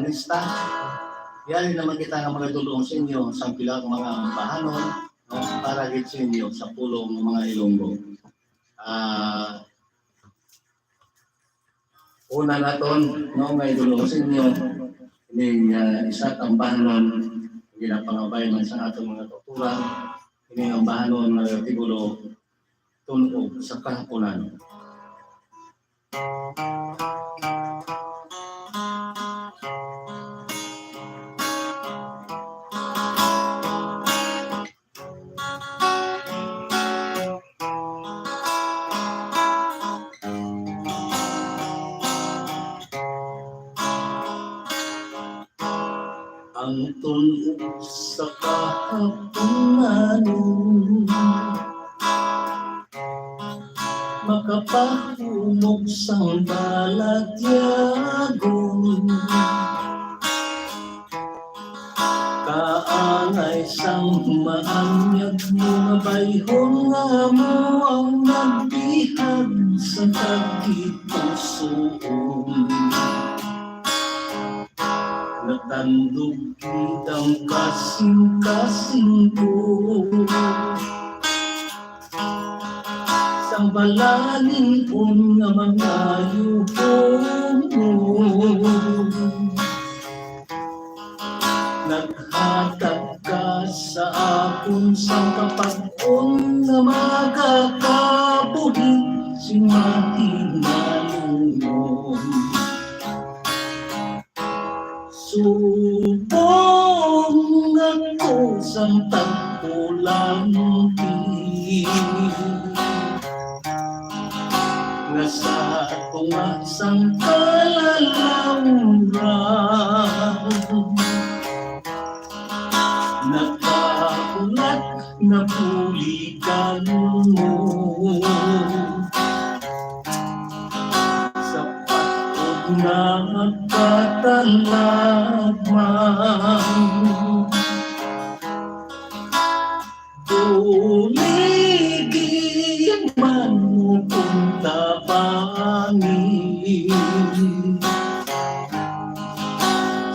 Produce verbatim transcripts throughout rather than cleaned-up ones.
Lista, yari naman kita nga mga tulong sa inyo sa pila nga mga bahanon, no, para gid sa inyo sa pulong ng mga Ilonggo. Ah, una naton, no, may tulong sa inyo, ining, ah, isa tambahanon, ginapangabay man sa aton mga kauturan, ining ambahanon nga titulo, Tun-og sa Kahapunan. Ang tun-og sa kahapunan, makapahumok sang balatyagon. Kaangay sang maanyag mo nga bayhon nga amo ang nagbihag sa tagipusoon. Natandog gid ang kasing-kasing ko sang balaningon nga mga yuhon mo. Naghatag ka sa akon sang kapag-on nga makakabuhi sing mahinalungon. Subong ako sang tagpulampi nga sa tunga sang kalalawran. Nakahulat na buligan mo sa patod nga katalagman. Buligi man mo kung tabangi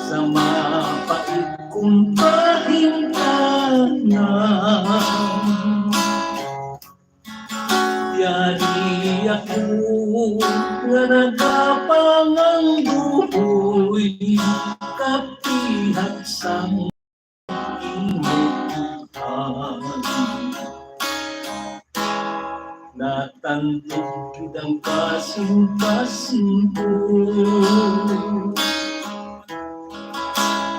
sa mapait kong pahimtanan. Yari ako nga nagapangangguhoy, kapihak sang imo buhay. Natandog gid ang kasing-kasing ko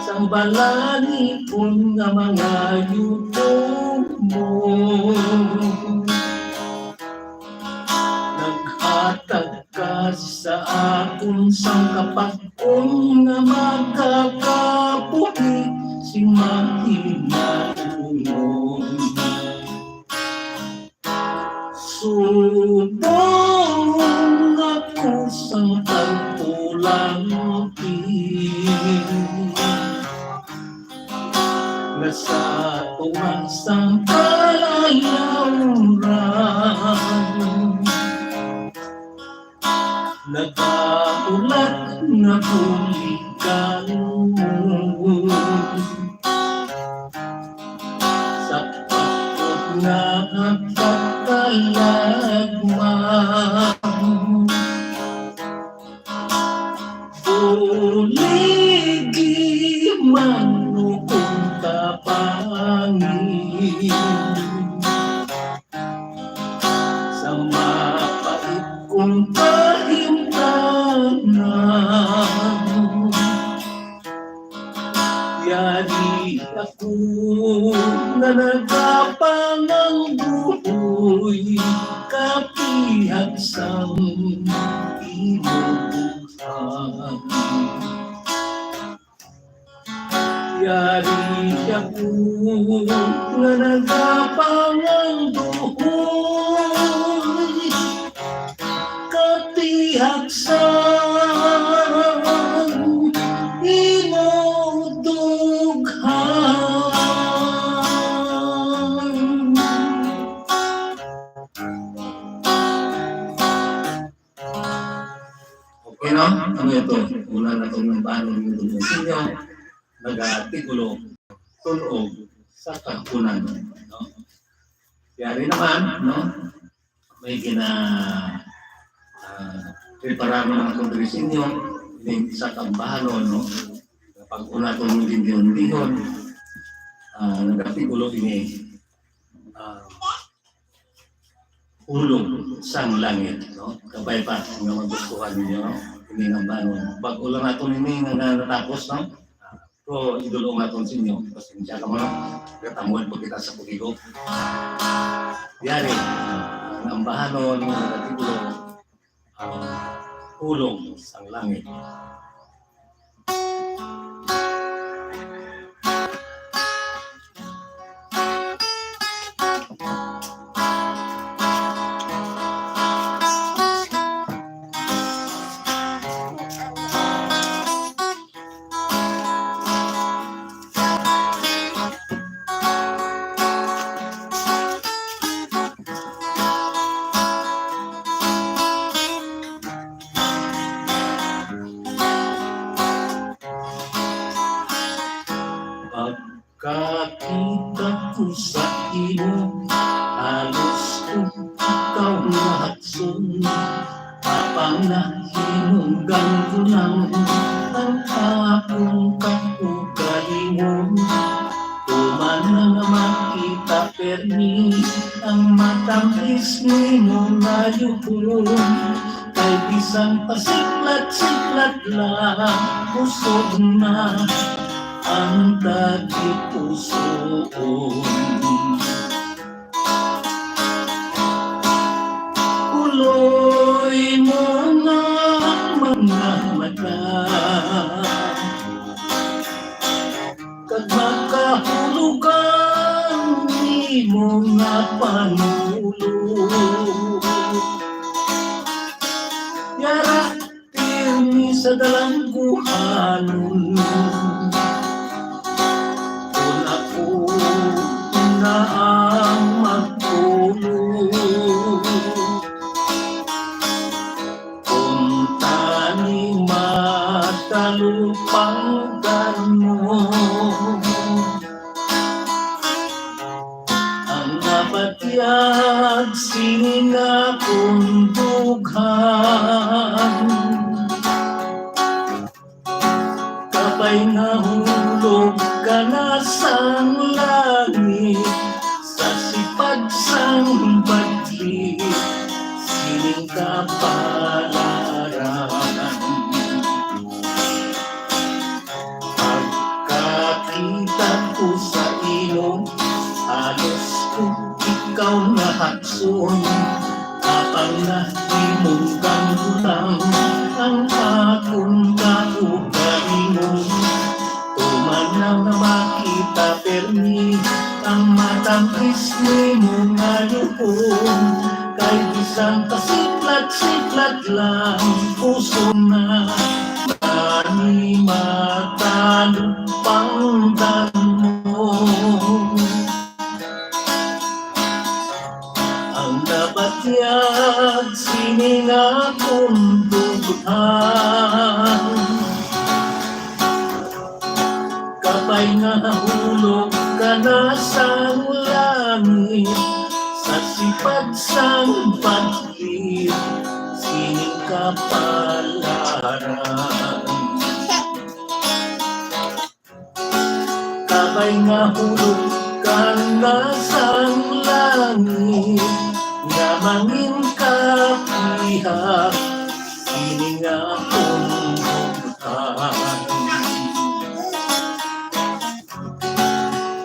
sang balaningon nga mga yuhon mo. Naghatag ka sa akon sang kapag-on nga makakabuhi sing mahinalungon. Subong ako sang tagpulampi nga sa tunga sang kalalawran. Nagahulat nga buligan mo sa patod nga katalagman. Buligi man mo kung tabangi sa mapait kong pahimtanan. Yari ako nga nagapangangguhoy, kapihak sang imo buhay. Yari ako nga nagapangangguhoy, kapihak sang imo dughan. Okay, no? Ano ito? Una na itong nagbahan ng Tulong sa inyo, nag-artikulo, tulog sa kahunan, no? Yari naman, no? May gina, ah, preparar naman ako diri sa inyo, ining isa ka ambahanon, no? Pag una ko yung dihon-dihon, ah, nag-artikulo ini, ah, Pulong sang Langit, no? Kabay pa nga magustuhan ninyo, no? Ini nga ambahanon. Bag-o lang ato nini nga, nga natapos, no? Ah, pero idulong aton sa inyo. Pasensya ka mo, no? Gatamuan po kita sa kuligo. Yari, ang ambahanon, ang artikulo, ang Pulong sang Langit. Pagkakita ko sa imo, halos ko ikaw nga hakson. Apang nahinunggan ko lang ang akong kaugalingon. Tuman na nga makita permi ang matamis nimo nga yuhon. Kay bisan pasiklat-siklat lang, kusog na ang tagipusoon. Puloy mo nga mga mata, kag makahulog ang imo nga pangulo. Yara, pirmi sa dalangguhanon. Kon ako na ang magtulo, kon tani matalupangdan mo. Ang nabatyag sini nga akong dughan, kabay nga hulog ka na sang langit, sa sipag sang bagli sining kapalaran. Pagkakita ko sa imo, halos ko ikaw nga hakson. Apang nahinungdan ko lang ang akon kaugalingon. Tuman na nga makita permi ang matamis nimo nga yuhon. Kay bisan pasiklat-siklat lang, kusog na ani matalupangdan mo. Ang nabatyag sini nga akong dughan, kabay nga nahulog ka na sang langit, sa sipag sang bagli sining kapalaran. Kabay nga hulog ka na sang langit, nga mangin kapiha sini nga akong dughan.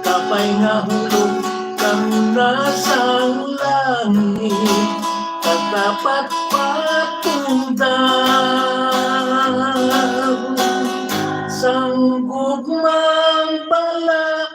Kabay nga hulog ka na sang langit, kag dapat patungdan sang gugmang balaan.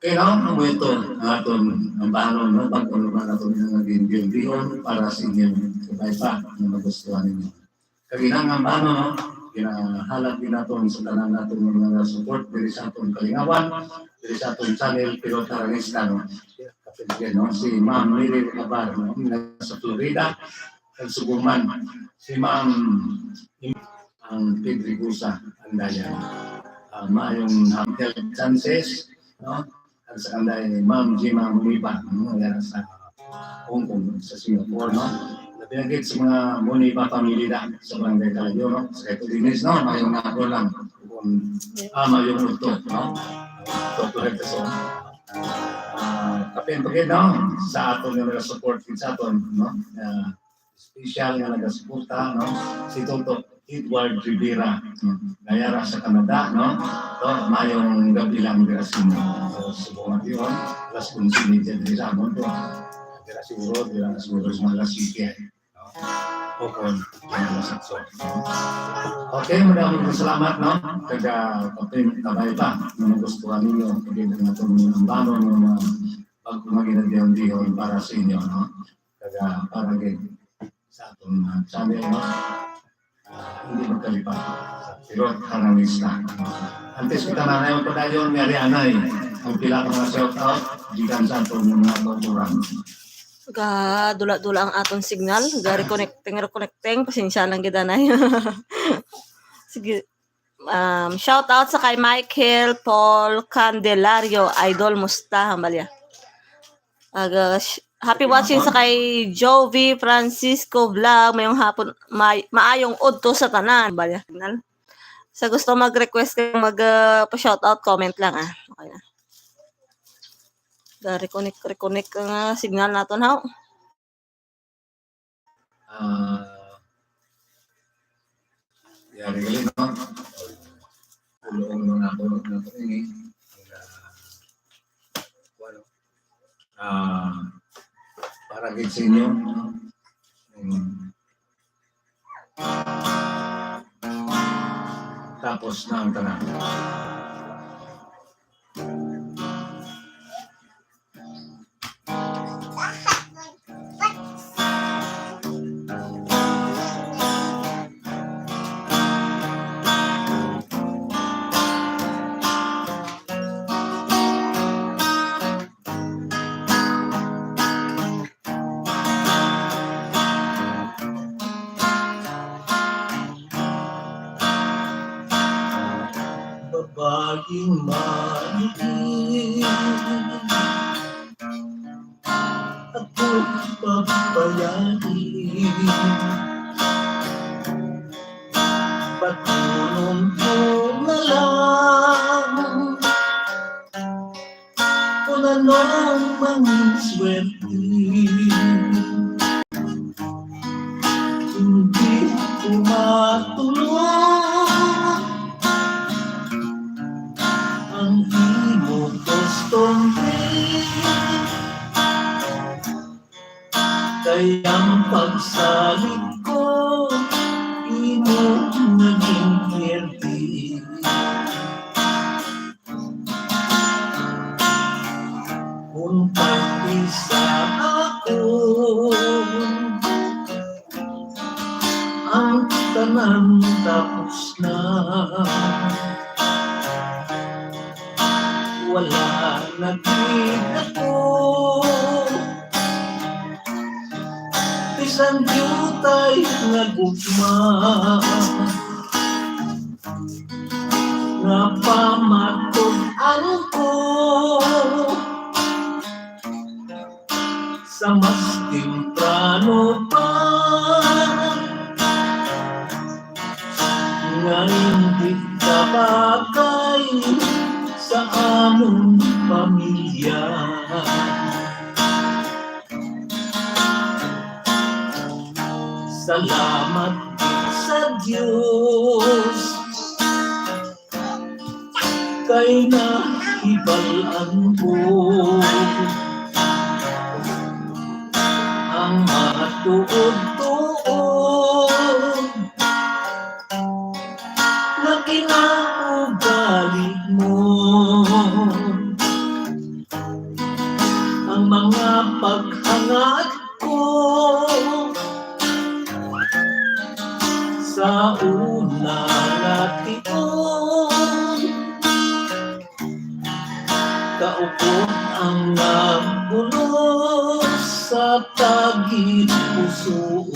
Okay, no? Amo ito ang aton, ang bahanon, no? Pag-unuman nato nga ginbiyong para sa inyong kabay pa nga magustuhan ninyo. Kag inang ang bahanon, no? Ginahalad gid naton sa tanan naton nga mga support diri sa aton kalingawan, diri sa aton channel, Pero Taranista, no? Kapit gid, no? Si Ma'am Mary Abar, no? Nga sa Florida, kag suguman, si Ma'am Im-, ang Pedregosa, Andayan. Ah, maayong health chances, no? Kag sa kanday Ma'am Jima Muniba, no? Nga sa Hong Kong, sa Singapore, no? Labi na gid sa mga Muniba family na sa Barangay Kalayo, no? Sa kay Dennis, no? Maayong hapon lang. Kung, ah, maayong udto, no? Udto, correct, so, ah, kapin pa gid, no? Sa aton nga nag-support gid sa aton, no? Ah, special nga nagasuporta, no? Si Toto Edward Rivera, no? Gayara sa Canada, no? To, maayong gabi lang dira sa inyo. So, subong natin, alas onse y media diri sa amon to. Dira siguro, dira siguro sa mga alas siyete, no? O kon, mga alas otso, no? Okay, madaming salamat, no? Kag, ah, kapin-, kabay pa, no? Magustuhan ninyo, pag-ibig natin ng ambanon, ng mga pagkumaginagdihon-dihon para sa inyo, no? Kag, ah, para gid sa aton, ah, channel, no? Ah, hindi magkalipat sa Tirot Haranista. Antes kita na ngayon padayon, nga ari anay ang pila ka mga shout out gikan sa aton mga kautoran. Ga-dula-dula ang aton signal, ga-reconnecting, reconnecting, pasensya lang gid anay. Sige. Um, shout out sa kay Michael Paul Candelario, idol, musta, hambalya. Aga, sh-, happy watching sa kay Jovi Francisco Vlog. Mayong hapon, may, maayong udto sa tanan. Bali, signal. Sa gusto mag-request kay mag, uh, pa-shout out, comment lang, ah. Okay na. Ga-reconnect, reconnect ang, ah, signal naton, haw. Ah, yari gali, no? Uloon mo na ako, na ako ini. Ang, ah, ano? Ah, para gid sa inyo, no? Mm. Tapos na ang tanan. Babaeng maliit, ako'y pabayani. Patulon ko na lang kung anong mangin swerte. Hindi ko matulog ang imo custom made. Kay ang pagsalig ko, imo naging perde. Kung pag-isa ako, ang tanan tapos na. Wala na gid ako bisan diutay nga gugma nga pamatud-an ko sa mas temprano pa, nga hindi ka bagay sa among pamilya. Salamat sa Dios kay nahibal-an ko ang matuod-tuod nga kinaugali mo. Ang mga paghangad ko sa una Kaupod ang nagbulos sa tagipusoon.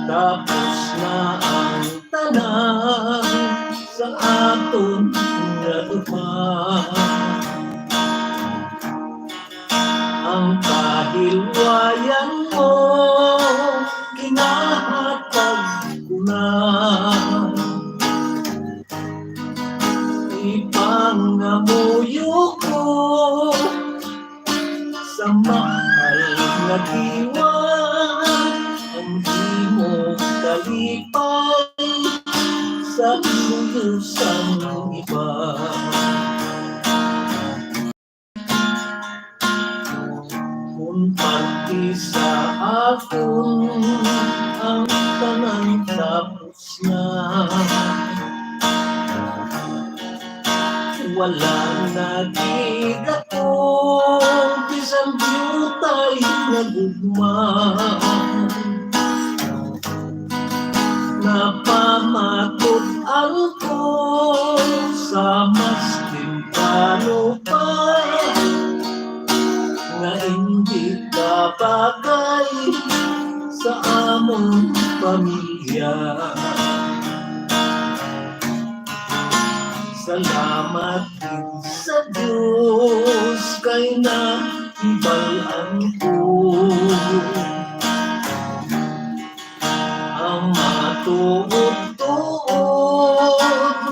Tapos na ang tanan sa aton nga duha. Ang kahilwayan mo ginahatag ko na. Ipangamuyo ko sa mahal nga diwa ang imo kalipay sa luyo sang iba. Kung parte sa akon ang tanan, tapos na. Wala na gid ako bisan diutay nga gugma. Napamatud-an ko sa mas temprano pa nga indi ka bagay sa among pamilya. Salamat gid sa Dios kay nahibal-an ko ang matuod-tuod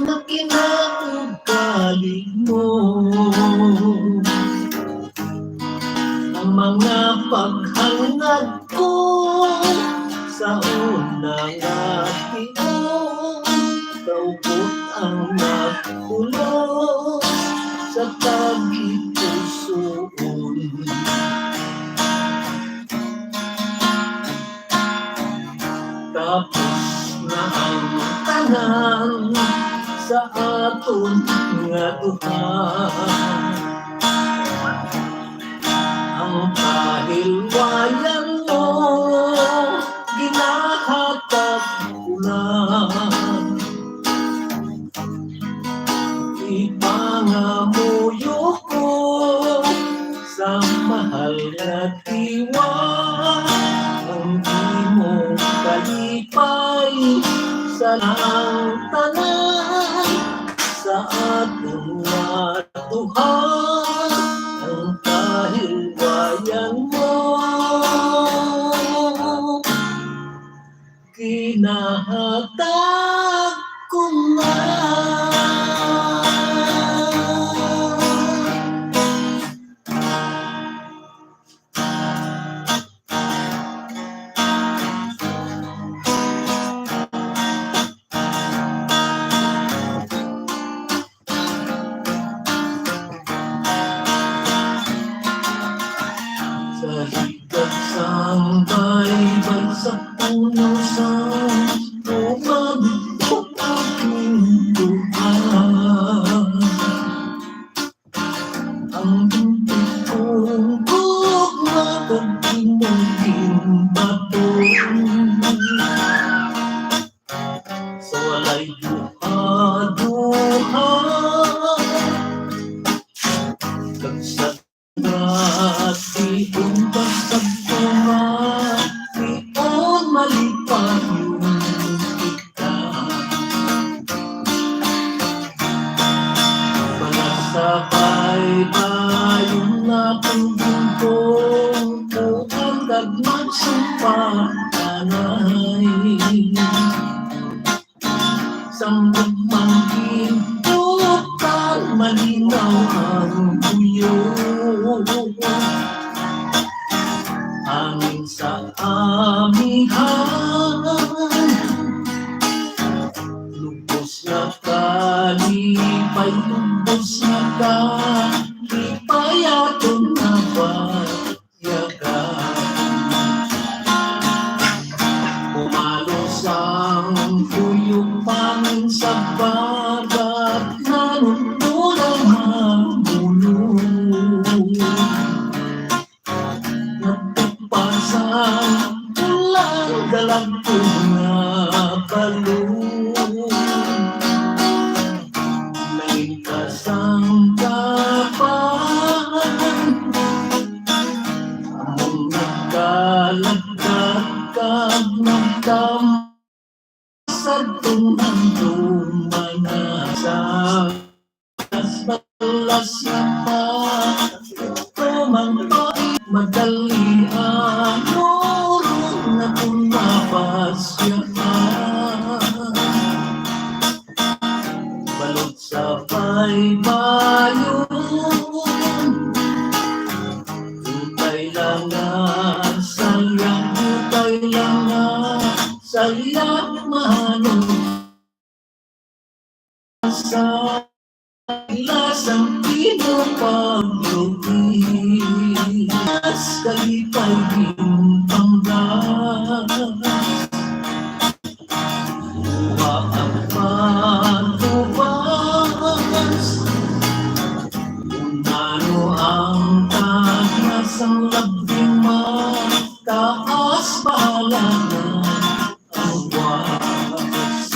nga kinaugali mo. Ang mga paghangad ko sa una nga tion, kaupod ang nagbulos sa tagipusoon. Tapos na ang tanan sa aton nga duha. Ang kahilwayan mo ginahatag ko na. Ipangamuyo ko sa mahal nga diwa ang imong kalipay sa lang tanan sa aton nga duha. Ang kahilwayan mo ginahatag ko na. Sa ligad sang baybay, sa puno sang tubag, ug aking duha. Ang buntot kong gugma kag imong ginbaton. Sa walay duha-duha kag sa dati, kung basag ko nga, di ko malipayon kita. Wala sa baybay, yung natubig ko, kuan kag magsumpa anay. Sang gugmang gintukan, malinaw ang tuyo. Hangin sa amihan, lubos nga kalipay, lubos nga kalipay aton nabayagan. Pumalo sang tuyok, hangin sa bagat, nanunod ang hamulog. Nagtupa sa ulan, galagko nga balon. Sa tungandong mga sa balas nga pa, tumang pa, madali ang oron na kung mapasya ka. Balot sa baybayon, utay lang nga salya, utay lang nga salya, mahanong sa lasang pinapaglugi. Mas kalipay din panggas. Wa ang patubas. Kung ano ang tanas ang labing mataas, bahala na ang buwas.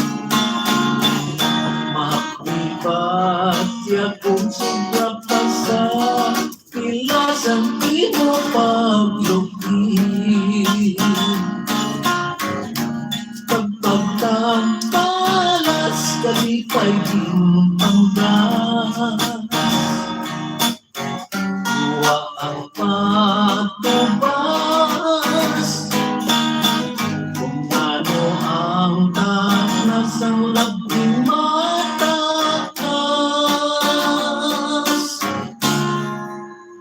Makipat ya kung sobra pa sa pila sang pinapaglugi. Pagpagtampalas, kalipay din ang das. Wa ang patubas. Kung ano ang tanas ang labing mataas,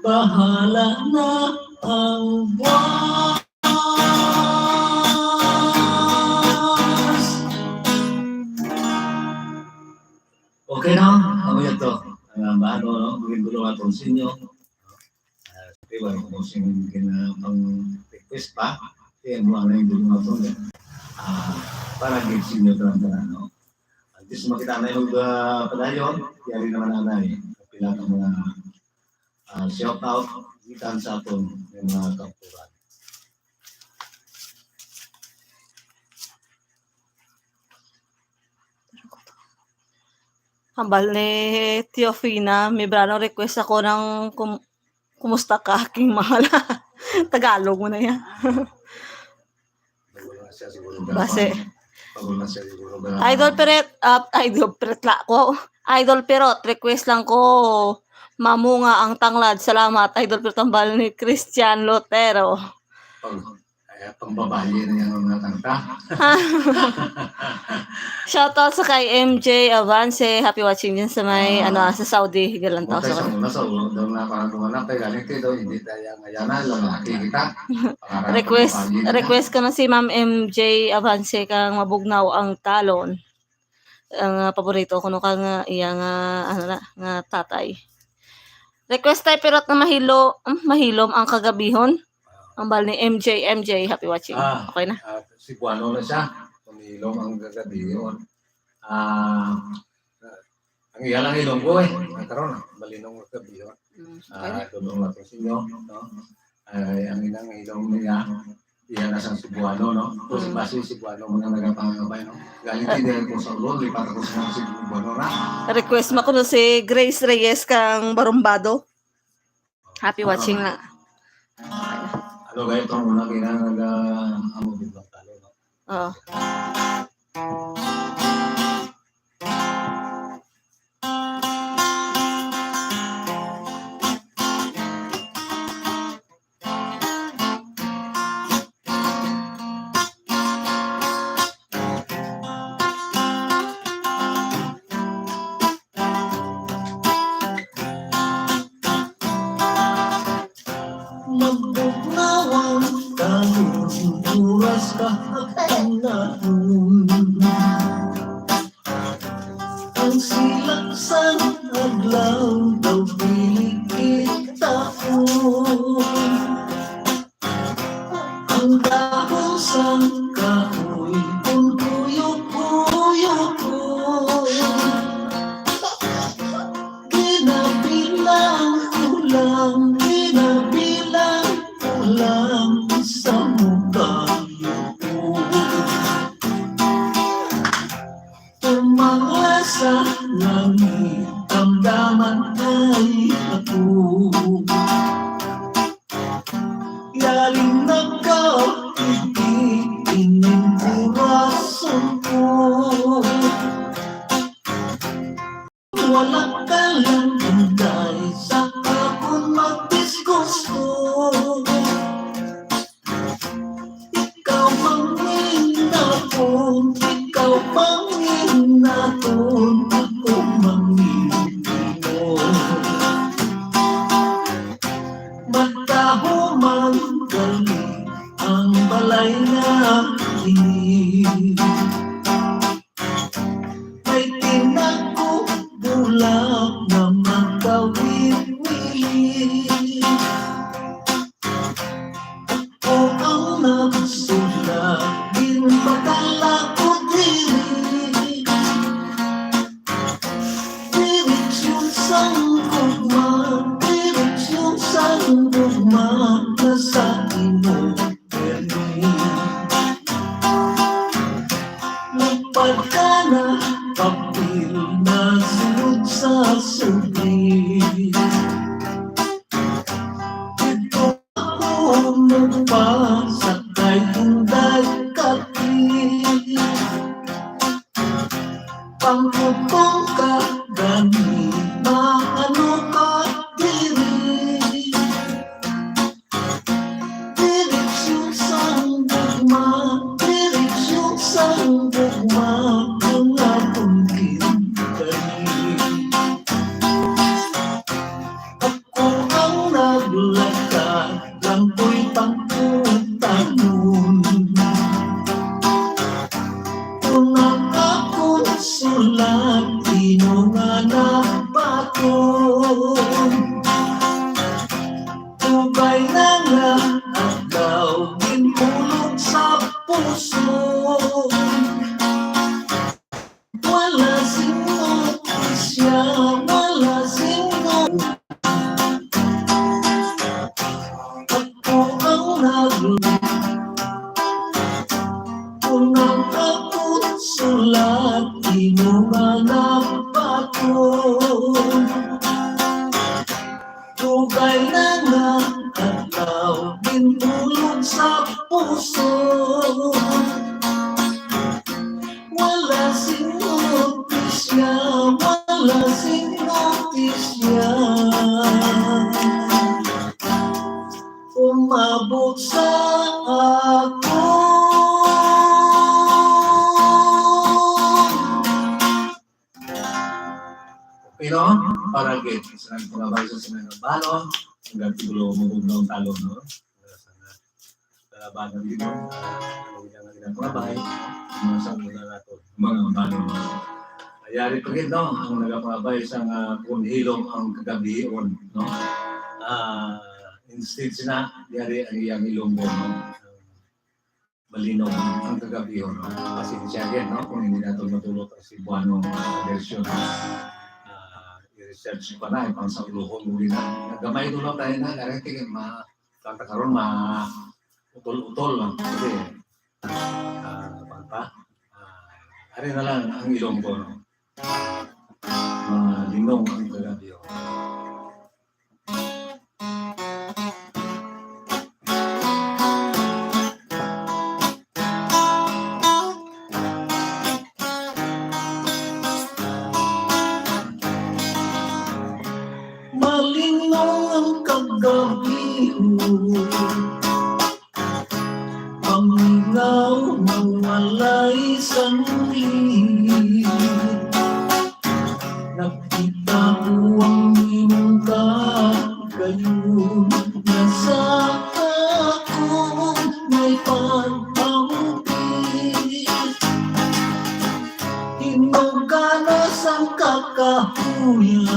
bahala na ang buwas. Okay, no? Amo yun to. Ang bago, no? Maging dulo nga itong sinyo. Ah, di ba, kung sino yung gina-, pang request pa, kaya mo ang naging dulo nga itong, ah, para give sinyo tanan-tanan, no? Antes makita na yung, ah, padayon, yari naman na na eh. Pila ka mga, ah, shout out, gikan sa aton yung mga kauturan. Hambal ni Teofina Mebrano, request ako ng kum-, kumusta ka, aking mahal. Tagalog mo na yan. Wala siya siguro Base. Dapat. Wala siya siguro dapat. Idol Peret, ah, Idol Peret la ko. Idol Perot, request lang ko. Mamunga ang tanglad. Salamat, Idol Perot, hambal ni Christian Lotero. Pag, eh, pambabayi na yung mga kanta. Shoutout sa kay M J Avance. Happy watching din sa may, Ah. ano, sa Saudi. Galantaw Okay, sa sa una, sa una, daw na parang dumanak tayo, galing tayo daw, hindi tayo ngayanan, lalaki kita. Para Request, pambabayi na. Request ko na si Ma'am M J Avance kang Mabugnaw ang Talon. Ang, ah, paborito ko no ka nga iya nga, ano na, nga tatay. Request tayo, pero na mahilo-, hmm, mahilom ang kagabihon. Ang bal ni M J, M J, happy watching. Ah, Okay na. Ah, Cebuano na siya. Mahilom ang kagabihon. Ah, ang iya lang Ilonggo eh. Ang karon, ah, malinong kagabihon. Mm, okay na. Ah, tulong lang po sa inyo, no? Ay, ang inang ilong niya, iya na sang Cebuano, no? Tapos Mm. base Cebuano mo na nagapangabay, no? Galing din ko sa ulo, lipat ako sa mga Cebuano na. Request mo kuno si Grace Reyes kang Barumbado. Happy watching na. Ano ba ito muna, kailangan nag, ah, amo din lang talo, no? Oo. Magbugnawan ka, oras ka, akong naon. Ang silak sang adlaw daw dili kita. Ang dahon sang kahoy, kung kuyog-kuyog ko. Ginabilang ko lang, ginabilang ko lang sa mukha ko. Tumangla sa langit, damdaman kay ako. Galing nagkapiti ining kurason ko. Naton ako mangin-inom. Magkahuman gali ang balay nga ini. May tinako bulak nga magkawit-wit. Ako ang nagsulat, ginpadala ko diri. Direksyon sang gugma, direksyon sang gugma, nasa imo permi. Lupad ka na, papel na sulod sa subli. Dito ako magpasakay, Inday Kapi. Pangkutong ka gani, maano ka diri? Direksyon sang gugma, direksyon sang gugma, ang akon ginikanan. Ako ang naglakad, lang ko'y pangkutanon. Kung ang akon sulat, imo nga nabaton. Tubay na nga adlaw, ginhulog sa puso. Wala sing notisya, wala sing no-, ako ang nag-, kung ang akon sulat, imo nga nabaton. Dugay na nga adlaw, ginhulog sa puso. Wala sing notisya, wala sing notisya. Umabot sa ako. Okay, no? Para gid sa nagpangabay sa Semana Balo, ang artikulo, mabugnaw ang talon, no? Para sa nga, kalabanan dito, ah, ang ilang nga ginapangabay, mga sa muna nato, mga balo. Ayari pa gid, no? Ang nagapangabay sa nga kung hilom ang kagabion, no? Ah, instead sina, yari ang iyang ilonggo, no? Malinaw ang kagabi, no? Pasensya gid, no? Kung hindi nato matulot ang Cebuano nga version. Ah, i-research pa na, ipang sa uluhon mo na. Nagamay ko lang tayo na, kaya tingin ma-, kanta karon ma-, utol-utol lang. Kasi, ah, kanta, ah, ari na lang ang ilong ko, no? Malinong ang kagabi, oh. Malinong ang kagabi, oh. Pamingaw na walay sanhi. Nakita ko ang imong kagayon, nga sa akon may pagpampi. Hinugana sang kakahuyan,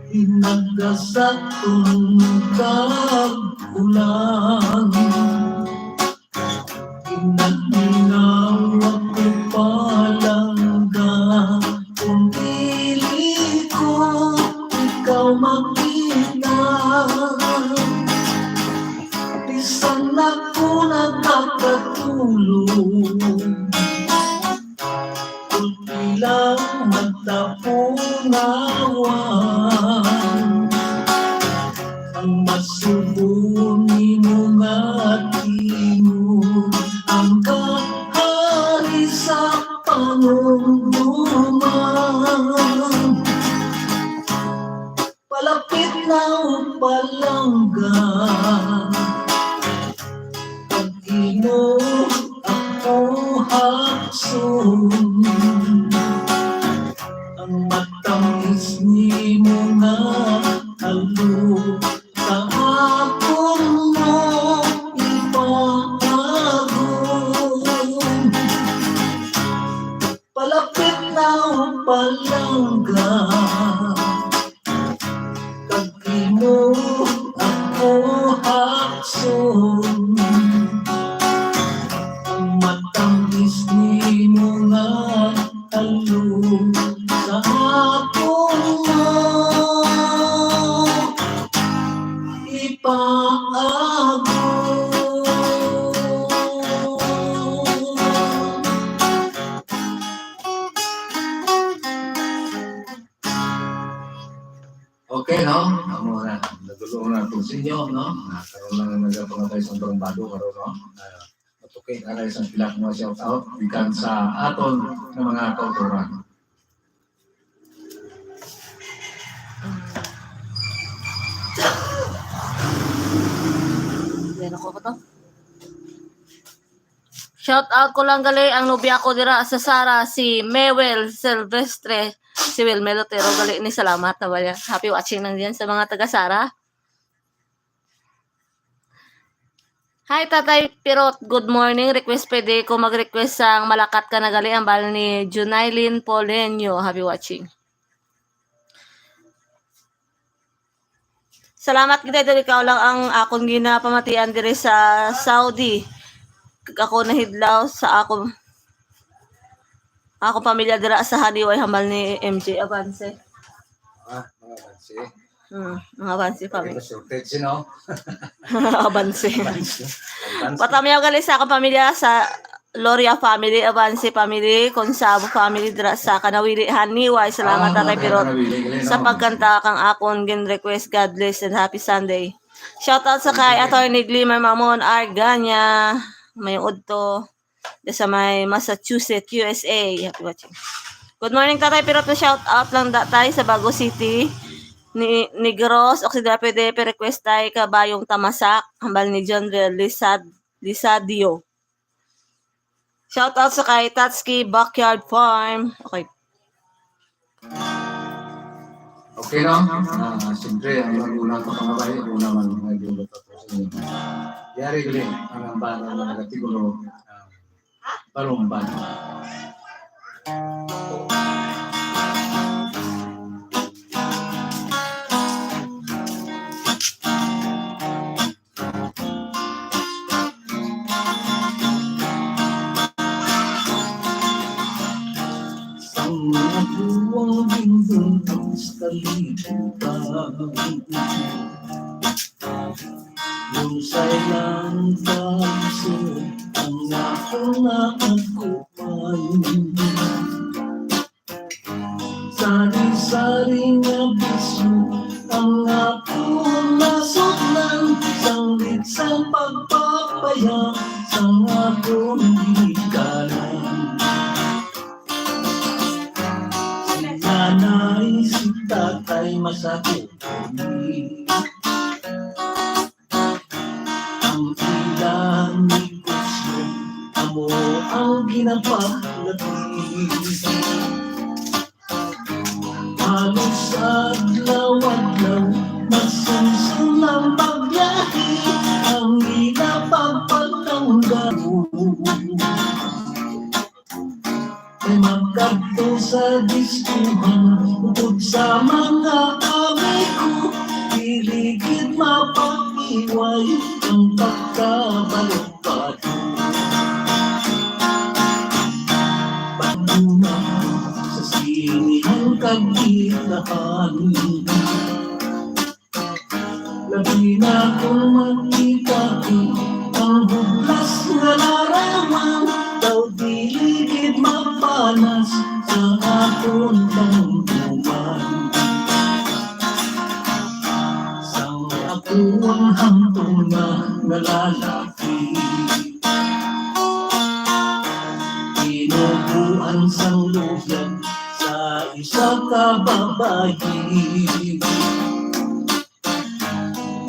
hinagasakton kag ulan. Ginagminawa ko palangga, kung dili ko ikaw makita. Bisan ako nagpakatulog, kulpi lang magtapungawan. Ang masubo nimo nga tingog, ang kahari sa panumduman. Palapit na o palangga, ang imo ako ha Ang matamis nimo nga halo sa akon mo ipaagom. Palapit na o palangga, kag imo ako hakson. Ang matamis nimo nga halo sa akon mo ipaagom. Okay, no? Amo na. Nagdulong na po sa inyo, no? Ah, karon lang nagapangabay sa Barong Bado, karon, no? Ah, matuki na lang isang pila ka mga shout out gikan sa aton nga mga kautoran. Meron ko to. Shout out ko lang gali ang nobya ko dira sa Sara, si Mewel Silvestre, si Wilmel Otero gali ni, salamat na ba niya. Happy watching lang diyan sa mga taga Sara. Hi, Tatay Pirot. Good morning. Request, pwede ko mag-request sang Malakat Ka Na Gali, ang bal ni Junailin Polenyo. Happy watching. Salamat gid, Idol. Ikaw lang ang akon ginapamatian diri sa Saudi. Kag ako nahidlaw sa akon, akon pamilya dira sa Haniway, hambal ni M J Avance. Ah, mga Avance. Hmm, mga Avance family. Shortage, you know? Avance. Avance. Avance. Patamiyaw gali sa akon pamilya, sa Loria family, Avance family, Consabo family, dira sa Kanawili, Haniway. Salamat, ah, Tatay Pirot, Kanawili, gali, sa no? Pagkanta kang akon gin-request. God bless and happy Sunday. Shout out sa kay Attorney Glimmer Mamon Arganya, may udto, sa may Massachusetts, U S A. Happy watching. Good morning, Tatay Pirot. Shout out lang, Tatay, sa Bago City, ni Negros Occidental. Pwede pa request, Tay, Kabayong Tamasak, hambal ni John Real Lisad-, Lisadio. Shout out sa kay Tatski Backyard Farm. Okay. Okay, no? Ah, siyempre, ang una ko pangabay, una man, mga giulat ako sa inyo. Yari gali ang ambana nga nagatigulo, ah, Barong Bado. Sang mga buwang ginbuntos kalibutan, lungsay lang kaso ang akong naakuan. Sari-sari nga bisyo ang akon nasudlan, sanglit sang pagpapaya sang akon ginikanan. Si nanay, si tatay, masakit kami. Ang ilang negosyo amo ang ginapaglati. Halos adlaw-adlaw, masunsun ang pagbiyahe, ang ila pagpatanggal. Kay magkadto sa diskuhan, upod sa mga amigo, dili gid mapaiway ang pagkabalukbado. Pagdumag sa sinihan kag ilahan, labi na kung makita ko ang hublas nga larawan, daw dili gid mapanas sa akon kamumtuman. Sang ako ang hangtong nga, nga lalaki, tinubuan sang luyag sa isa ka babayi.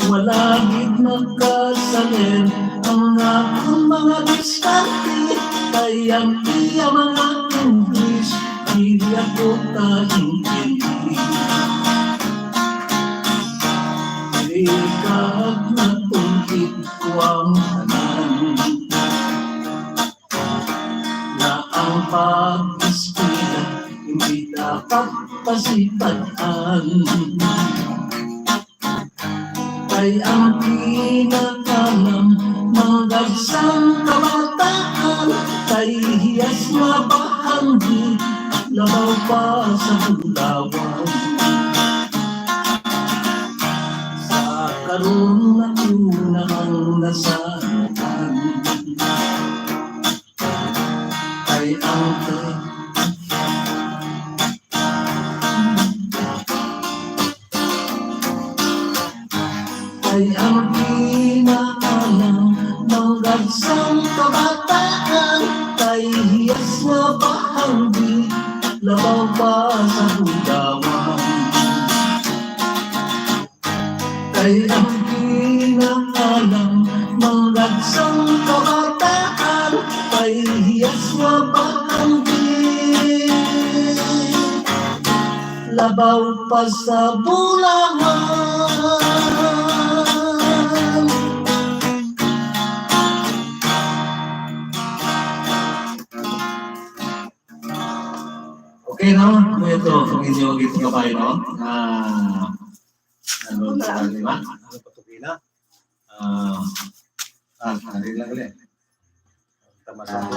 Wala gid makasaler ang akon mga diskarte. Kay ang iya mga English, dili ako kaintindi. Di kag natungkit ko ang tanan. Na ang pag-eskwela hindi dapat pasipatan. Kay ang pinakalam, manggagsang kabataan, kay hiyas nga bahandi, labaw pa sa bulawan. Sa karon na una ang nasanutan. Kay ang Kay ang pinaalam, manggagsang kabataan, kay hiyas nga bahandi, labaw pa sa bulawan. Kay ang pinaalam, manggagsang kabataan, kay hiyas nga bahandi, labaw pa sa bulawan. Okay, no? Ano ito? Ang inyo gitgabay, no? Ah, ano sa lima? Ano pa ito, Gina? Ah, ah, ano lang ulit? Tamasa ko.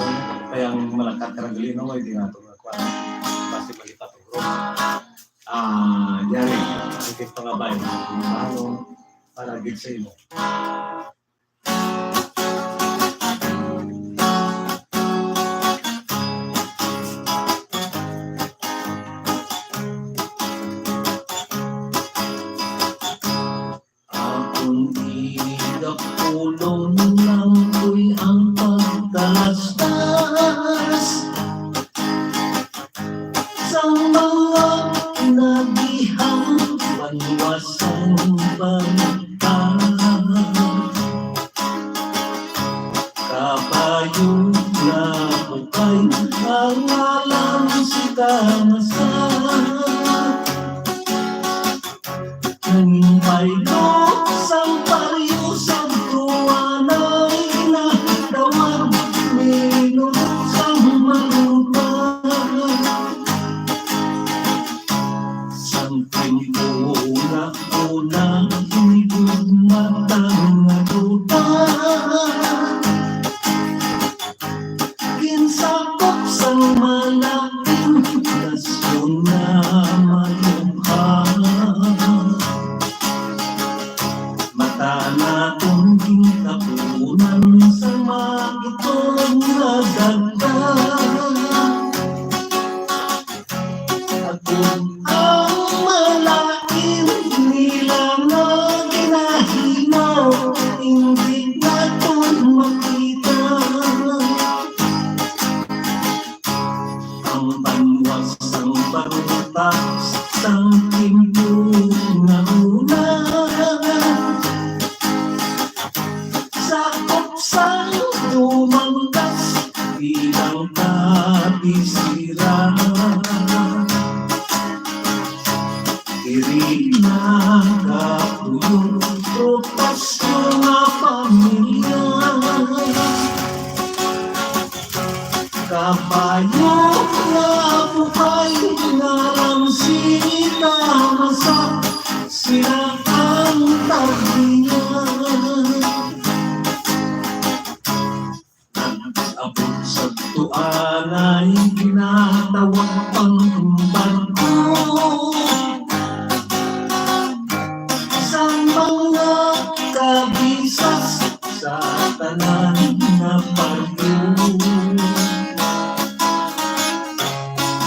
Kaya ang malakat ka ng gali, no? Hindi nga ito nga kuha. Basta malita ito, bro. Ah, yari. Ang gitgabay. Ano? Para gid sa imo. Akon igapulong lang ko'y ang pagkalastas sang mga nagihang banwa sang bangka. Kabayo nga bukay ang ngalan si Tamasa. Nanging baylo sang pariyo sa tuwanay na tawag minulot sang malupa. Sang timpo na una, hinigugmata nga duta. Ginsakop sang malaking nasyon nga malubha. Mata naton gintabunan sa magiton nga daga. Agod ang malain nila nga ginahimo, hindi naton makita. Ang banwa sang baruta sang timpo nga una, sakop sang dumanggas bilang kabisira. Diri nagapuyo rotasyon nga pamilya. Kabayo nga bukay nga lang sila masak sila ang tagbiya. Nag-abot sa tuanay ginatawag pang barko. Sa mga kabisas sa tanan nga baryo.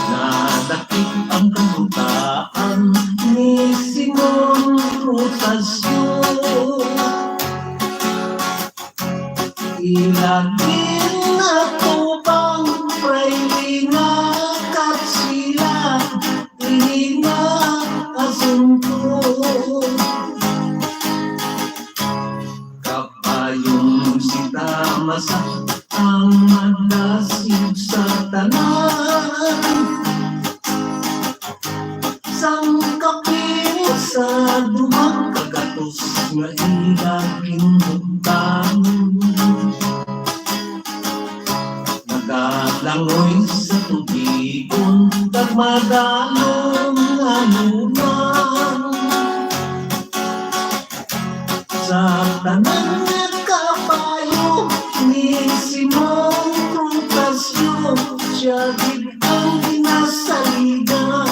Nadakip ang kagutaan ni Simon Rotasyon. Ila ginatubang, pray, nga katsila, ini nga asunto. Kabayong si Tamasa ang madas Madalom nga luna sa tanan nga kabayo ni Simon Prutasyo, siya gid ang ginasaligan.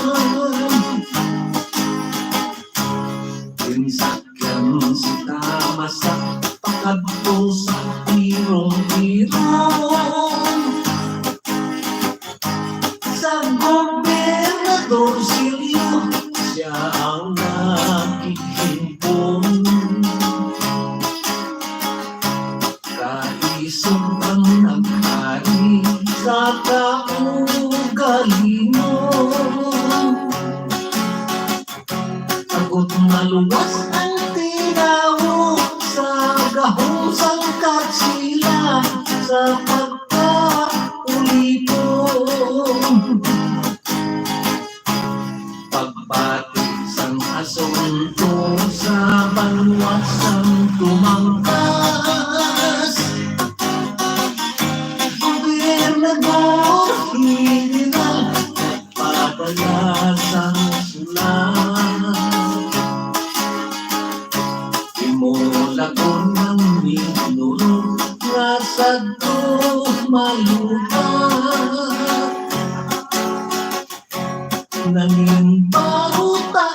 Ginsakyan si Tamasa pakadto sa irong-irong sa Gobernador Silio, siya ang nakikimpon. Kaisog ang nag-ari sa kaugalingon. Agod maluwas ang tinawo sa gahom sang Katsila sa pagkaulipon. Pagbati sang asunto sa banwa sang tumangkas, Gobernador General, padala sang sulat. Imo lagon ang minuro nga sadto maluta. Nangin baruta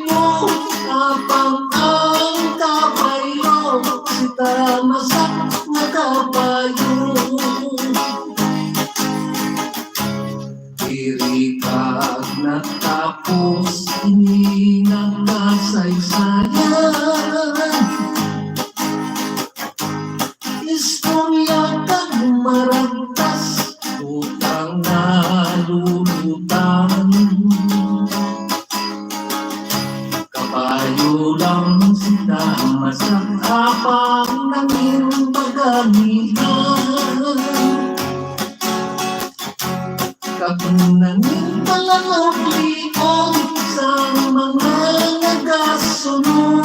mo, apang ang kabaylo, si Tamasa nga kabayo. Diri kag natapos ini nga kasaysayan. Istorya kag maragtas, utang nga lulutan. Kabayo lang si Tamasa, apang nangin baganihan. Kag nangin malangaw liog sa mga nagasunod,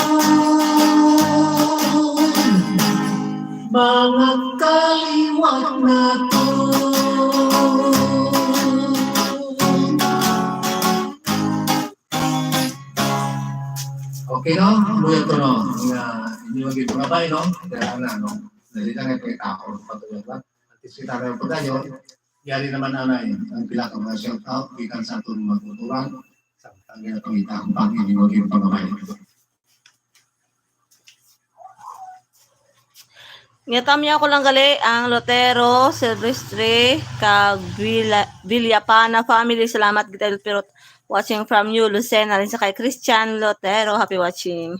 mga kaliwat nato. Okay, no? Luya to, no? Nga, inyo ang gipangabay, no? Kaya na, no? Dali lang yung pagkakao, patulog lang. At least kita na yung pagkayo. Yari naman, anay, ang pila ka mga shout out, gikan sa aton mga kulturan, sa ang ginapangita, ang pag-ibig mo, yung pangabay. Ngitamya ko lang gali ang Lotero, Silvestre, kag Villa-, Villapana family. Salamat kita, pero watching from you, Lucena, rin sa kay Christian Lotero. Happy watching.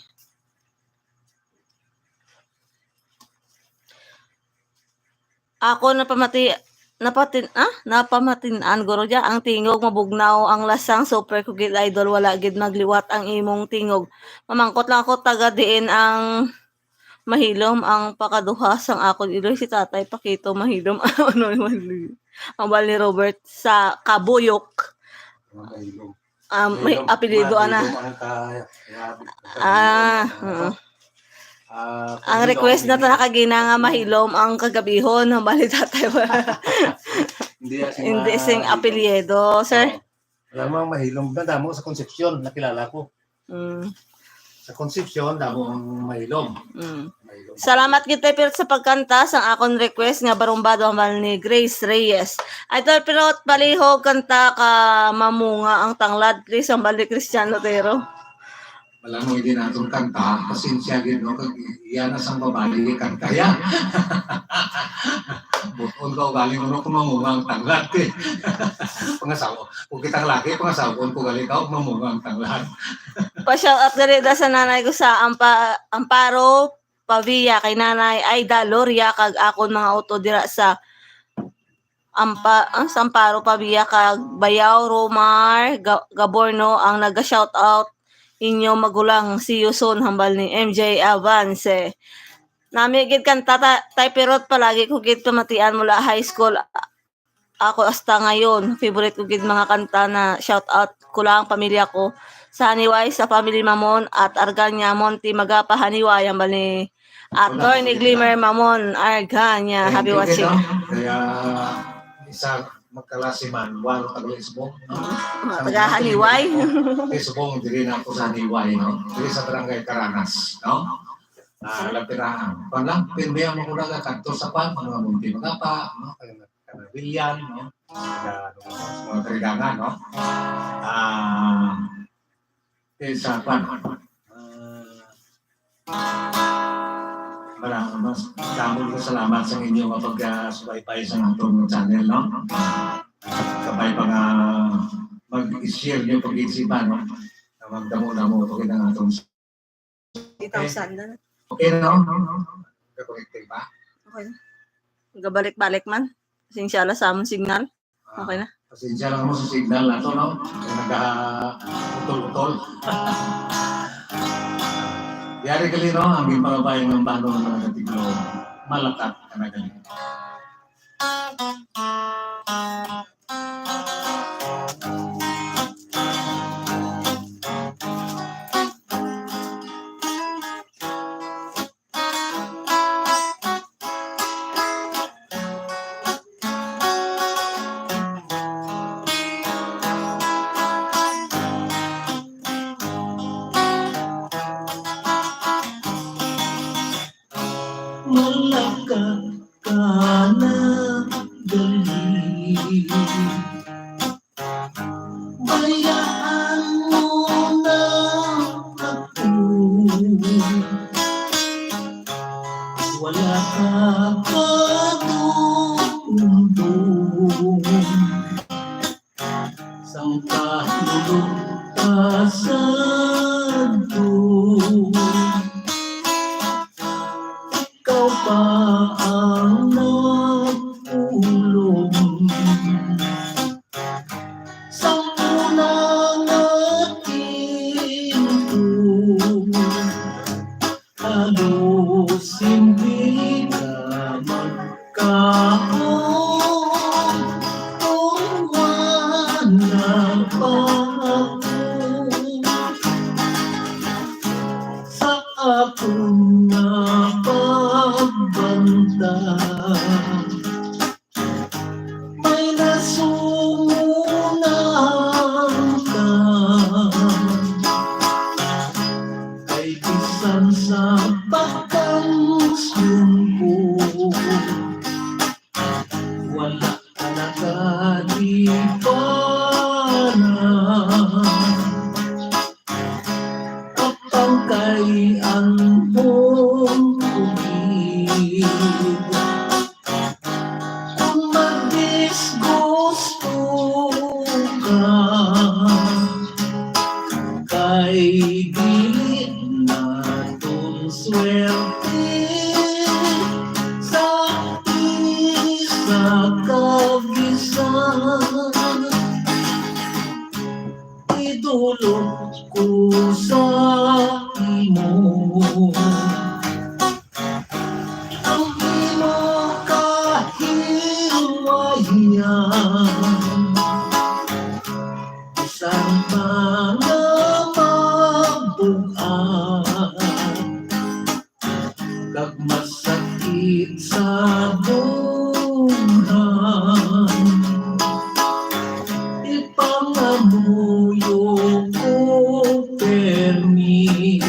Ako napamati-, napatin-, ah, napamatin-an, guro, dya, ang tingog mabugnaw, ang lasang super ko gid, idol, wala gid magliwat ang imong tingog. Mamangkot lang ako, taga diin ang Mahilom ang pakaduha sang akon iloy, si Tatay Pakito Mahilom. Ano man, ang bal ni Robert sa Kabuyok. Mga Mahilom. Ah, may Mahilom, apelyido, ana. Mahilom ang ka-, kaya, Ah, kaya, oo. Ah, Ang request na to, Mahilom. Nakagina nga Mahilom ang kagabihon, ang bal ni Tatay. Hindi, ah, si Hindi, Ma-, sing Mahilom. Apelyido, sir. Oo. Alam mo, ang Mahilom, madamo sa Concepcion, nakilala ko. Mm. Sa Concepcion, damo ang Mahilom. Mm. Mahilom. Salamat kita, Pirot, sa pagkanta sang akon request nga Barumbado, ang bal ni Grace Reyes. Idol Pirot, palihog kanta ka Mamunga ang Tanglad, please, ang bal ni Christian Lotero. Wala mo, hindi natong kanta. Pasensya gid, no? Kag iya na sang babayi kanta ya. Buton ka ugali mo, no, kung mamunga ang tanglad, eh. Pangasawa. Kung kitang laki, pangasawon ko gali ka, ug mamunga ang tanglad. Pa-shout out gali da sa nanay ko sa Ampa-, Amparo Pavia, kay Nanay Aida Loria, kag akon mga utod dira sa Ampa-, ah, sa Amparo Pavia, kag Bayaw, Romar, Ga-, Gaborno, ang naga-shout out inyo magulang, see you soon, hambal ni M J Avance. Nami gid kanta ta-, Tay Pirot, palagi ko gid pamatian mula high school. Ako hasta ngayon, favorite ko gid mga kanta na shout out ko lang ang pamilya ko sa Haniway, sa family Mamon at Arganya, Monte Magapa, Haniway, ang bali Attorney Glimmer Mamon Arganya. Thank you, Happy watching. Kaya isa, magkalasi man, walo taga Lisbon, no? Mga taga Haniway. Lisbon, diri na ako sa Haniway, no? Diri sa Barangay Caranas, no? Ah, Lapirahan. Kwan lang, pirmi ang mga kadto sa kwan, mga Munti Magapa, no? Taga Canavillan, no? Taga, ano, sa mga Karigangan, no? Ah, eh, sa kwan. Ah, Mara-, mas damo nga salamat sa inyo nga pag-, ah, subaybay sa atong channel, no? Kabay pa nga mag-share nyo pag-isipan, no? Na magdamo-damo pa gid ang atong Three thousand na. Okay, no? Kakonekte ba? Okay na. Gabalik-balik man. Pasensya lang sa among signal. Ah, okay na. Pasensya lang mo sa signal nato, no? Kaya nag-utol-utol. Yari gali, no? Ang ginpangabay ng bano ng mga katiglo, malakat ka na gali. Malakat ka na gali. Bayaan mo na ako. Wala ka pa dumdum. Sang kahulog ka sa dum. Ikaw pa ang nagpulong. Sa una nga timpo, halos hindi ka magkaon. Kung wala pa ako sa akon nga pagbantay, may nasungunan ka. Kay bisan sa pagkansyon ko, wala ka nakalipanan. Apang kay ang buong bukid, kung magdisgusto ka, kay dili naton swerte sa isa kag isa. Idulog ko sa imo ang imo kahilwayan, bisan pa nga mabug-at kag masakit sa dughan, ipangamuyo ko permi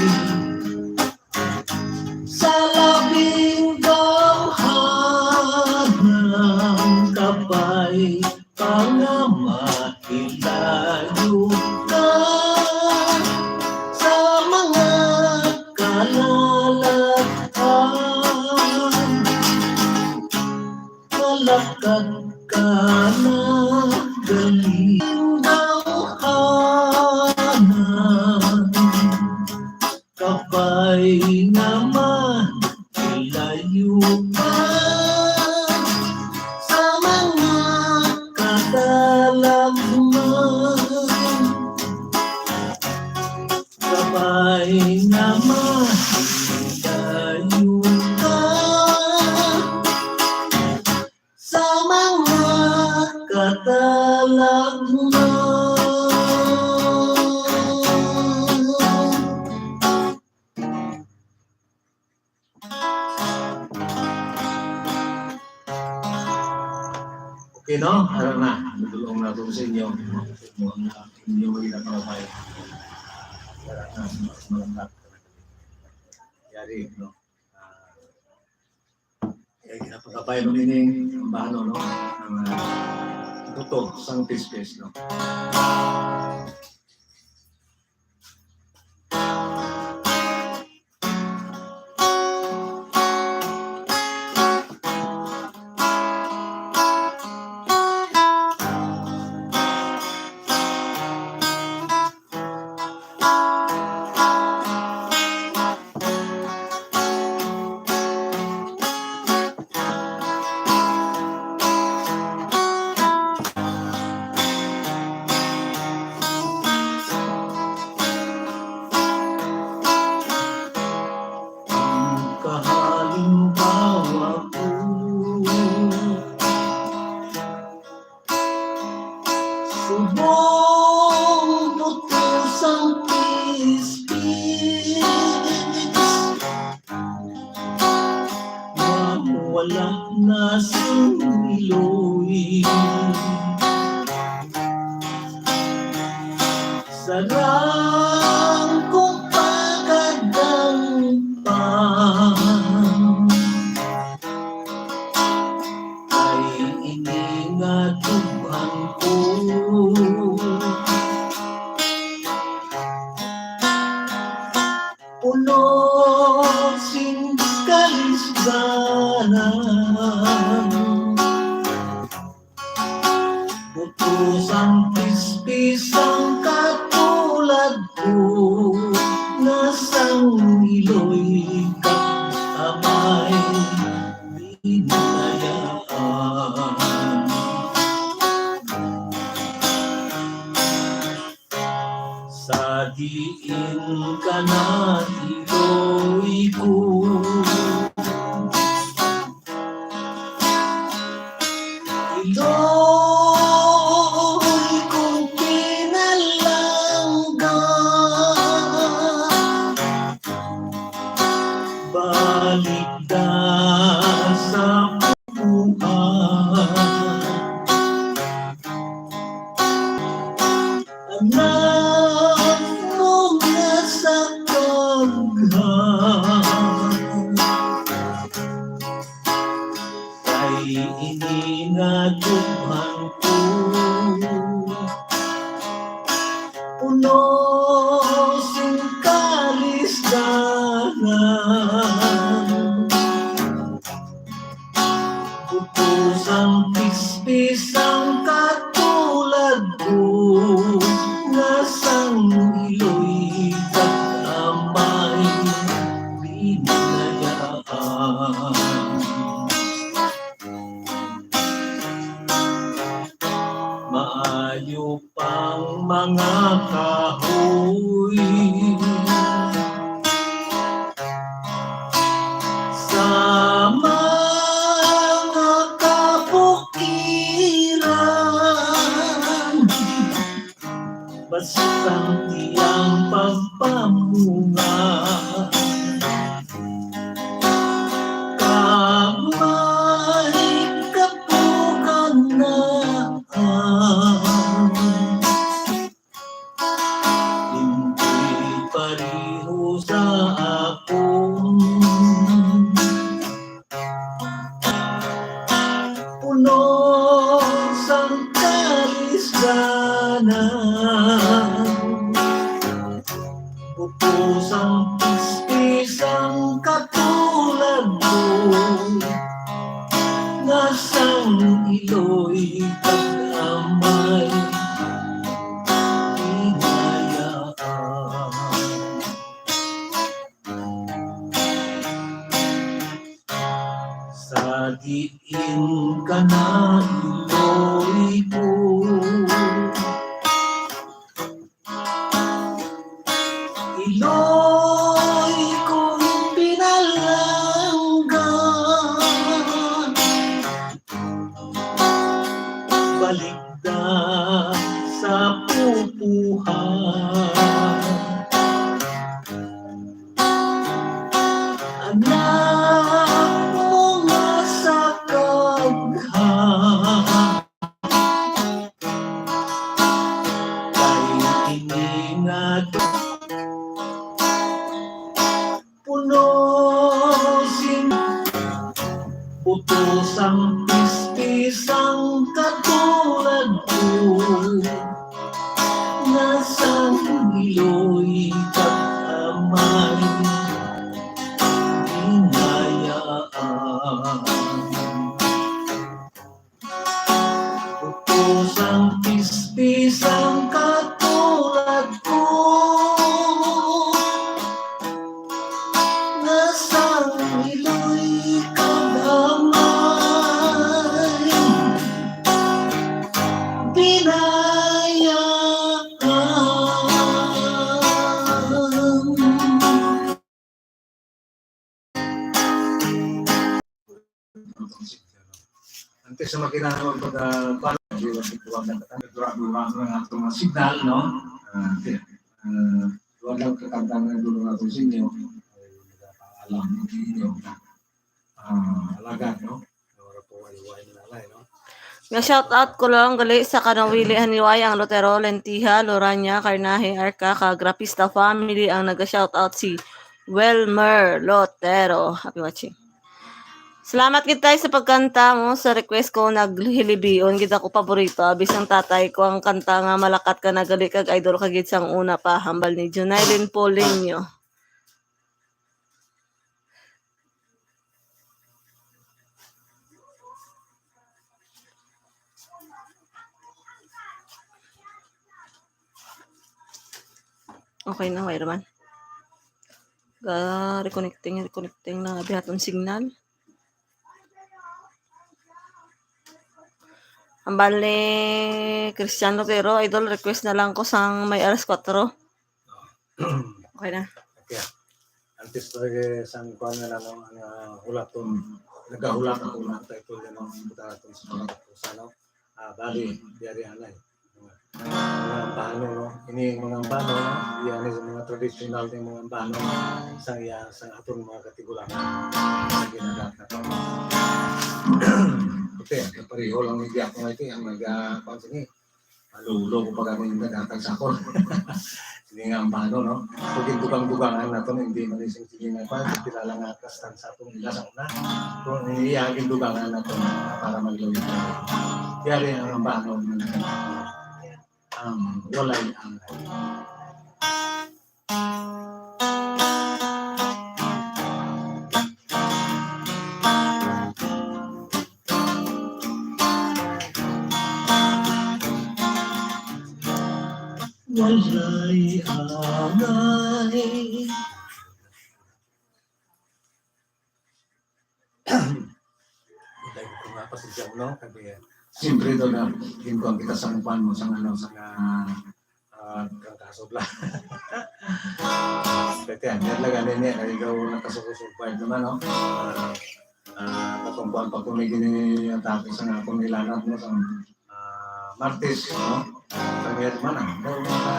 sa labing gamhanan, kabay pa nga mahilayo ka sa mga kalalag-an. Malakat ka na galing dawhanan. Kabay naman, ilayo ka sa mga kadalagman. Kabay naman, ilayo ka sa mga katalagman. Okay, No? Ara na, nagdulong na ito sa inyo. Mo ang inyo mga ginapangabay. Ara na, mas malangkap. Yari, no? Ah, eh, ginapangabay mo nining, ang bahano, no? Ang, ah, buto, sang pispis, no? Ang kahalimbawa ko, subong buto sang pispis, mawala na sing iloy. Sarang kong pagkadangpan ay ini nga tubhan ko. Puno sing kalisdanan. Buto sang pispis ang katulad ko, nga sang iloy kag amay binayaan. Sa diin ka na, iloy ko. Iloy kong pinalangga, balik da sa buhay. Anak mo nga sa kaghan, kay ini nga tubhan ko, puno sing kalisdanan. Buto sang pispis ang katulad ko, nga sang iloy kag amay binayaan. Maayo pang mga kahoy sa mga kabukiran, basta ang iyang pagpamunga. Kag may kapugan na hindi pareho sa akon. Puno sang kalisdanan, buto sang pispis ang katulad ko, nga sang iloy kag amay binayaan. Sa diin ka na, iloy ko. Iloy kong pinalangga, balik da sa pupuhan. Anak mo nga sa kaghan, Ingat. Puno sing utos ang pispisang katulad ko. Nasang iloy kag amay hinayaan. Utos ang pispisang katulad ko. Nasang iloy kag amay binayaan. Antes sa makina naman pag, ah, paano, di ba, si Juan na katang, dura-dura ang atong mga signal, no? Ah, okay. Ah, duha lang kakanta nga dulo nato sa inyo. Ay, nagapaalam ninyo na, ah, alagad, no? Ora po ay wine na alay, no? Nga shout out ko lang gali sa kanawili Haniway ang Lotero, Lentiha, Loranya, Carnahe, Arca, kag Rapista family ang naga shout out si Welmer Lotero. Happy watching. Salamat gid tayo sa pagkanta mo. Sa request ko, naghilibion gid ako paborito. Abi sang tatay ko ang kanta nga malakat ka na gali kag idol ka gid sang una pa, hambal ni Junilin Polinio. Okay na, wala man. Ga reconnecting, reconnecting na bihaton signal. Hambal ni Cristiano, pero idol, request na lang ko sang may alas kuwatro. Okay na. Okay. Antes pa, eh, sang kuwan nga lang, no, ang, ah, hulaton, nagahulat ako na title nga, no, ang buta natin sa mga, sa, no? Ah, bali, diyari anay. Mga ambano, no? Ini ang mga ambano, no? Iya ni sa mga tradisyonal nga mga ambano sa iya, sa aton mga katigulangan. Sa ginagat na to. Okay, pareho lang ni Diakono ito, ang nag, ah, kuwan sini. Malulo ko pag ako yung nagatag sa ako. Sige nga, ang bano, no? Kung gindugang-dugangan nato, hindi man isang sige nga pa, kilala nga kastan sa atong ila sa una. Kung iya, gindugangan nato para maglawig. Yari ang bano, ang walay ang Walay angay. Dahil ko nga, pasensya mo, no? Kami, siyempre, doon na, ginkuhan kita sa kuwan mo, sa ano, sa nga, ah, kang kaso bla. Pwede yan, yan lang, ano niya, kaya ikaw nakasuko-survive naman, no? Ah, ah, katungkuan pa kung may gini-atake sa nga akong nilanat mo, sa, ah, Martes, no? Kami at man, ah, daw mga,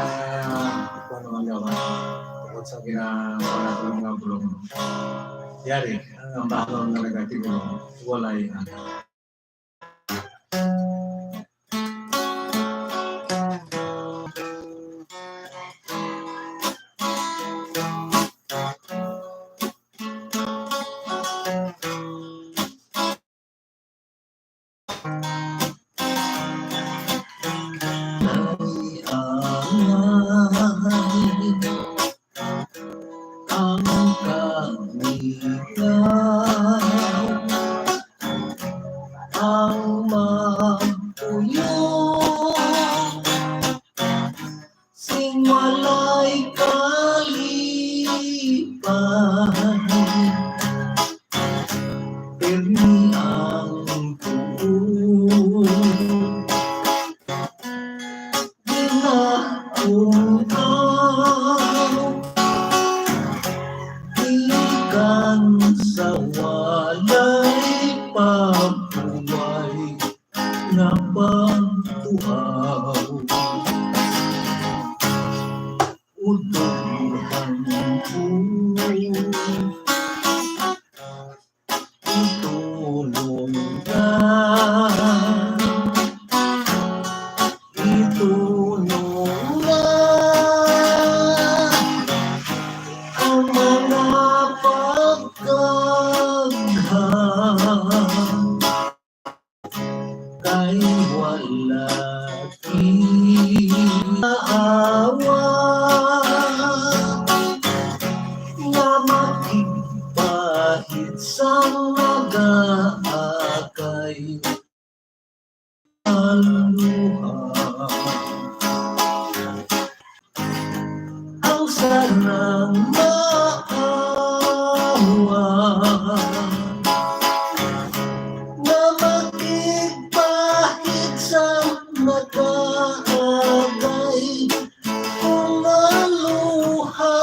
kung ano man yawa, tungkol sa gina-, mga, mga bulong. Yari, ang bahal na nagatibo, walay, ah, ang kagnitan. Sarang maawa nga makigpahid sa nagaagay ko nga luha,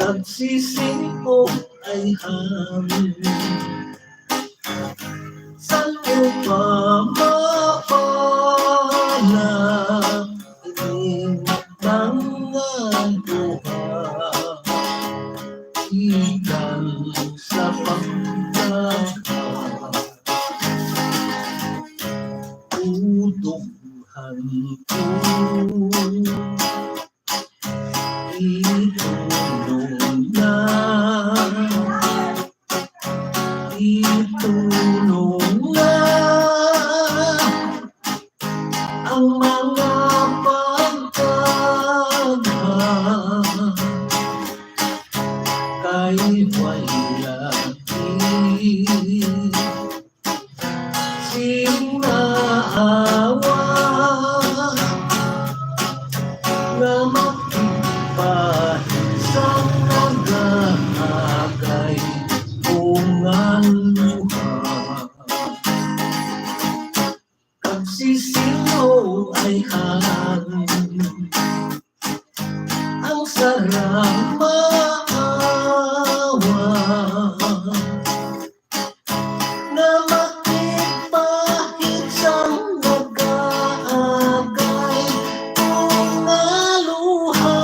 kag sisingo ay hangin. San-o pa mapala ining mga duha, ikan sa pagdagha? Utughan ko. Itulong na, itulong na ang mga pagkagha, kay way lagi sing naawa nga makipahid sa nagaagay ko nga luha, kag sisingo ay hangin. Ang sarang maawa nga makipahid sang nagaagay ko nga luha,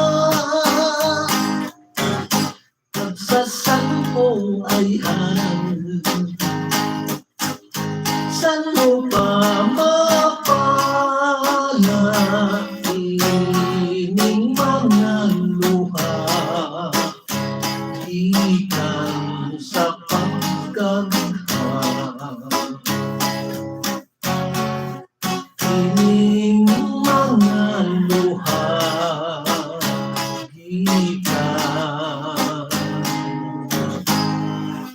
kag sa san-o ay hangin. San-o pa mapala ining mga luha gikan sa pagkagha? Ining mga luha gikan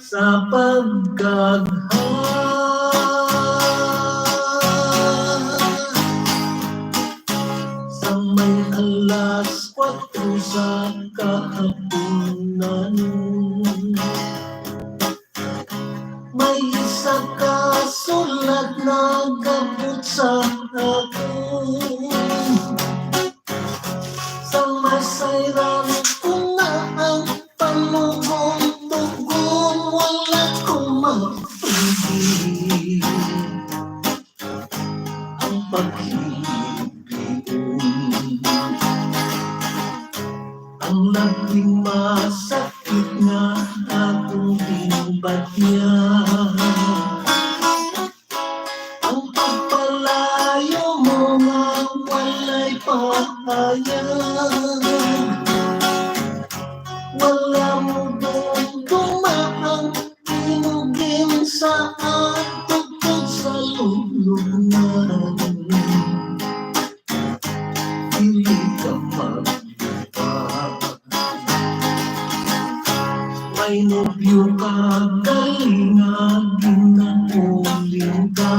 sa pagkagha. Sa may alas kuwatro sa kahapunan, may isa ka sulad nagabot sa akon. Sang masayran ko na ang panugong-tugong, wala ko mapili ang paghibion. Ang labing masakit nga akong ginbatian, ang pagpalayo mo nga walay pahayag. Wala mo dumduma ang kinugin sa atubtub sa lubngan. Dili ka magduda. May nobyo ka, galing nga ginauling ka.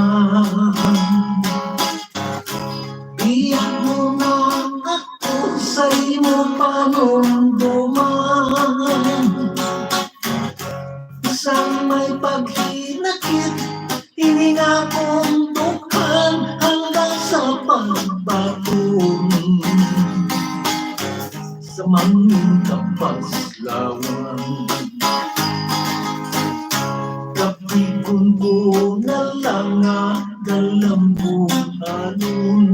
Biyag mo na ako sa imo panumduman. Bisan may paghinakit, ini nga akong dughan hanggang sa pagbaton. Sa mangin kapaslawan, kapigon ko na lang nga galambuhanon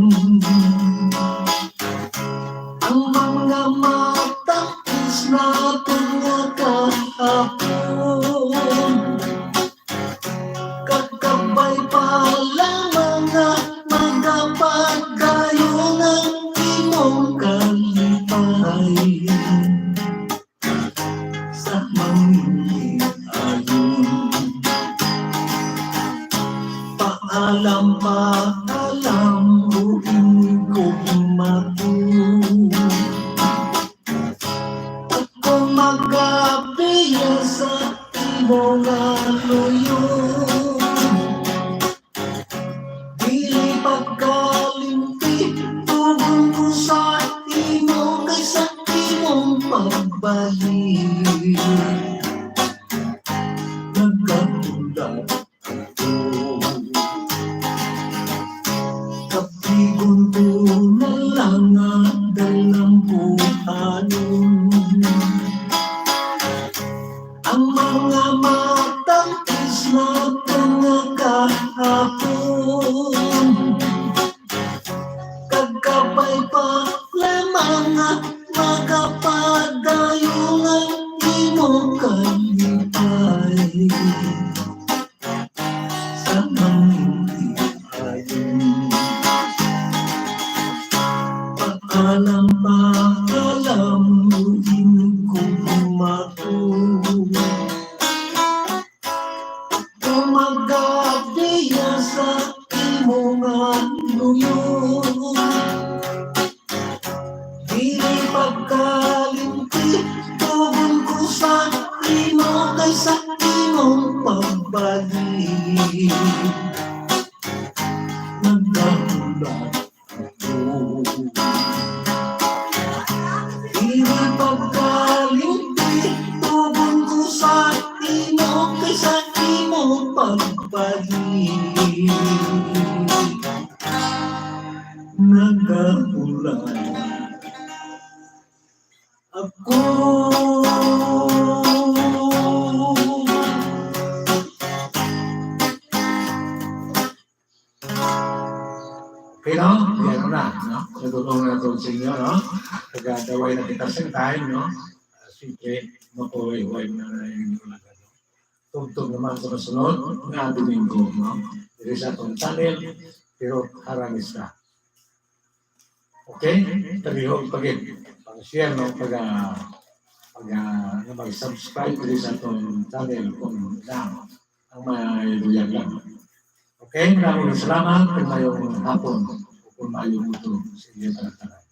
ang mga matakos naton nga kahapon. Kakabay pa lamang nga magapagayon ang imong kalipay. Sa mangin ayon, paalam, paalam, o inig ko matu. Ako magapiya sa imo nga luyo. Dili pagkalimti, tugon ko sa Dalambuhanon. Ang mga matangkis na mga kahapon, kag kabay pa lamang nga makapadayon ang imo kalipay. Sa mangin ayon. Paalam, paalam, inig ko bumato. Tumagadiya sa imo nga luyo. Dili pagkalimti, tugon ko sa imo kay sa imong pagbalik. Nagdahulat ako. Dili pagkalimti, tugon ko sa imo kay sa imong pagbalik. Nagahulay ako. Okay, no? Yan na, no? Nagutong na to sa inyo, no? Taga-daway na kita sa time, no? Ah, siyempre, makuhay-huway na na yung mga, no? Tugtog naman sa masunod nga Domingo, no? Diri sa atong channel, pero harang isa. Okay? Palihog pa gid. Pag-share, no? Pag, ah, pag, ah, nga mag-subscribe diri sa atong channel kung lang ang may luyag lang. Okay? Maraming salamat. Kung mayong hapon o kung mayong udto sa inyo tanan.